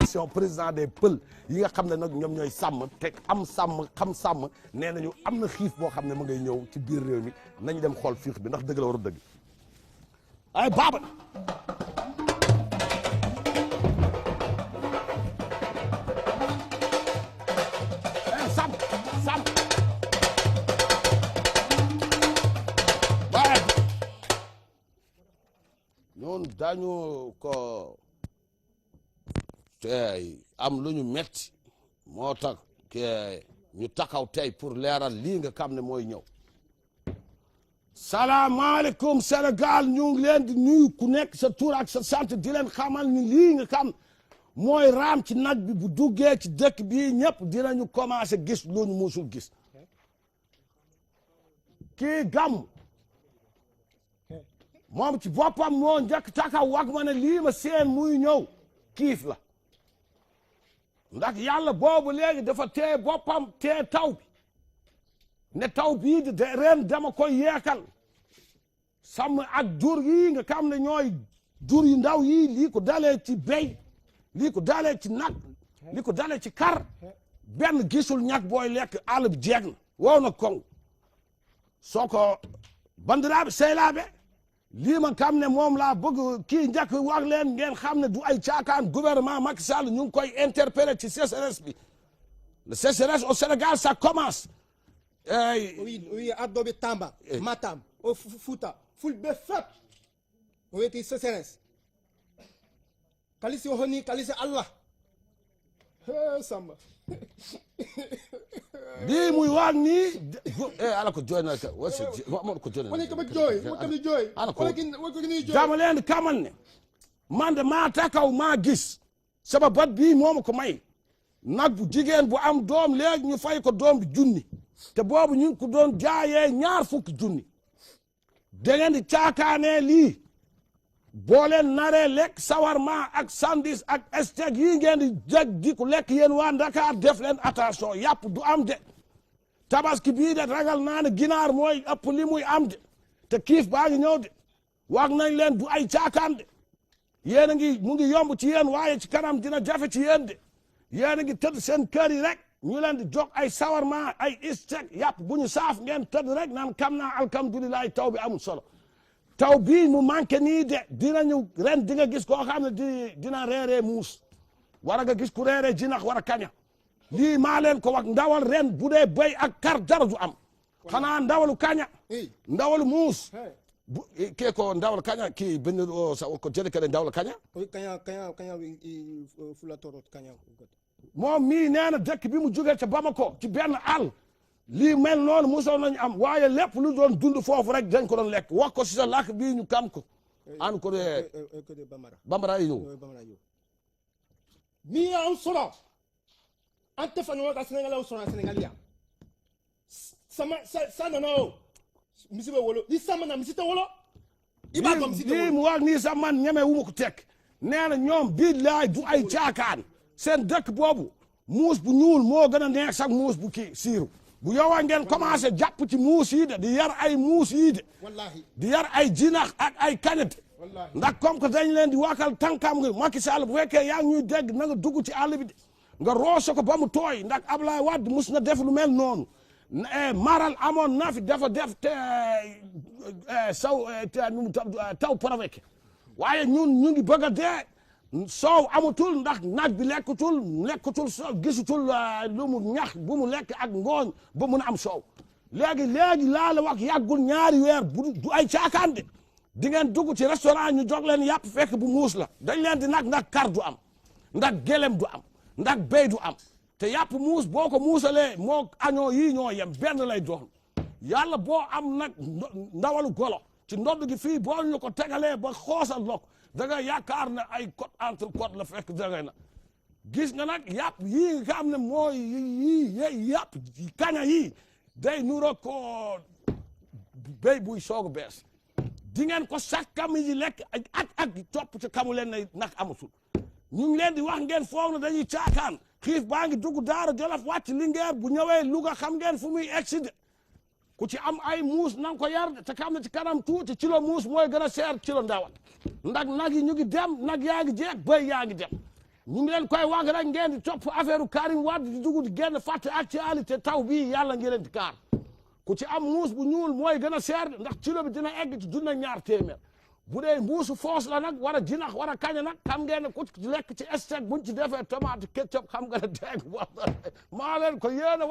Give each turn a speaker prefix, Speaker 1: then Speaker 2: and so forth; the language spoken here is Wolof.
Speaker 1: association président des pël yi nga xam ne nag ñoom ñooy sàmm te am sàmm xam sàmm nee nañu am na xiif boo xam ne ma ngay ñëw ci biir réew mi nañ dem xool fiix bi ndax dëgg la war a dëgg ay baaba sàmm sàmm waaye ñoon dañu ko tey am lu ñu metti moo tax ñu taxaw tey pour leeral lii nga xam ne mooy ñëw salaamaaleykum Sénégal ñu ngi leen di nuyu ku nekk sa tur ak sa sant di leen xamal ni lii nga xam mooy raam ci nag bi bu duggee ci dëkk bi ñëpp dinañu commencé gis lu ñu musul gis kii gàmm moom ci boppam moo njëkk taxaw wax ma ne lii ma seen muy ñëw kiif la ndax yàlla boobu léegi dafa tee boppam tee taw bi ne taw bii de ren dama koy yeekal sàmm ak jur yi nga xam ne ñooy jur yu ndaw yi lii ko dalee ci béy lii ko dalee ci nag lii ko dalee ci kar benn gisul ñag booy lekk àll bi jeeg na wow na koŋ soo ko bandiraaɓe sehlaaɓe lii ma xam ne moom laa bëgg kii njëkk wax leen ngeen xam ne du ay caakaan gouvernement Macky Sall ñu ngi koy interpeller ci sécheresse bi le sécheresse au Sénégal ça commence
Speaker 2: oui addoɓe Tamba Matam o Fouta fulɓe fep o wiyete sécheresse kalisi o honi kalisi Allah Samba
Speaker 1: lii muy wax nii ala ko jooy na ko jooy
Speaker 2: woni koɓe jooy wonkoɓe jooy wonkoɓe jooy
Speaker 1: dama leen kamal ne man de maa takaw maa gis sama bat bii mooma ko may nag bu jigéen bu am doom léegi ñu fay ko doom bi junni te boobu ñu ngi ko doon jaayee ñaar fukki junni da ngeen di caakaanee lii boo leen naree lekk sawarma ak sandis ak steak yi ngeen di jag di ko lekk yéen waa Dakar def leen attention yàpp du am de tabaski bii de ragal naa ne ginaar mooy ëpp li muy am de te kiif baa ngi ñëw de wax nañ leen du ay caakaan de yéen a ngi mu ngi yomb ci yéen waaye ci kanam dina jafe ci yéen de yéen a ngi tëdd seen kër yi rek ñu leen di jox ay sawarma ay steak yàpp bu ñu saaf ngeen tëdd rek naan kam naa alhamdulilah taw bi amul solo taw bii mu manqué nii de dinañu ren di nga gis koo xam ne dina reeree muus war nga gis ku reeree jinax war a kaña lii maa leen ko wax ndawal ren bu dee béy ak kar dara du am xanaa ndawalu kaña ndawalu muus kee ko ndawal kaña kii benn ko jëli kene ndawal kaña
Speaker 2: kaña fula torot kaña
Speaker 1: moom mii nee na dëkk bi mu jógee ca Bamako ci benn àll lii mel noonu mosoon nañu am waaye lépp lu doon dund foofu rek dañ ko doon lekk wax ko si sa làkk bii ñu kam ko an ko de bambara yi ñëw
Speaker 2: mi an sɔrɔ an tɛ fɛ ɲɔgɔn ka Sénégalais sɔrɔ yan Sénégal yan san nana o misi bɛ wolo ni san ma na misi tɛ wolo i b'a dɔn misi tɛ wolo
Speaker 1: lii mu wax nii sax man ñeme wu ma ko teg nee na ñoom billaay du ay caakaan seen dëkk boobu muus bu ñuul moo gën a neex sax muus bu kii siiru bu yowaa ngeen commencé jàpp ci muus yi de di yar ay muus yi de di yar ay jinax ak ay kañate ndax comme que dañ leen di wakal tànkam nga Macky Sall bu fekkee yaa ngi ñuy dégg na nga dugg ci àll bi de nga roose ko ba mu tooy ndax Ablaye Wade mus na def lu mel noonu maral amoon na fi dafa def te taw provoqué waaye ñun ñu ngi bëgg a dee soow amatul ndax nag bi lekkatul soow gisutul lu mu ñax bu mu lekk ak ngooñ ba mun a am soow léegi laa la wax yàggul ñaari weer du ay caakaan de di ngeen dugg ci restaurant ñu jox leen yàpp fekk bu muus la dañ leen di nag ndax kar du am ndax gélem du am ndax béy du am te yàpp muus boo ko muusalee moo añoo yii ñoo yem benn lay doon yàlla boo am nag ndawalu golo ci ndodd gi fii boo ñu ko tegalee ba xoosal lok da nga yaakaar ne ay côte entre côte la fekk dangay na gis nga nag yàpp yii nga xam ne mooy yii yàpp kaña yii day nuro ko béy buy soog a bees di ngeen ko sakkam yi lekk ak topp ci kamu leen ne nag amatul ñu ngi leen di wax ngeen foog na dañuy caakaan xiif baa ngi dugg Daara Jolof wàcc Linguère bu ñëwee Louga xam ngeen fu muy excité ku ci am ay muus na nga ko yar te xam ne ci kanam tuuti kilo muus mooy gën a seer kilo ndawal ndax nag yi ñu ngi dem nag yaa ngi jeex béy yaa ngi dem ñu ngi leen koy wax rek ngeen di topp affaire Karim Wade di dugg di génn fàtte actualité taw bii yàlla ngi leen di kaar ku ci am muus bu ñuul mooy gën a seer ndax kilo bi dina egg ci $200 bu dee mbuusu foos la nag war a jinax war a kaña nag xam ngeen ne ku lekk ci steak buñ ci defee tomate ketchup xam nga ne dégg maa leen ko yéene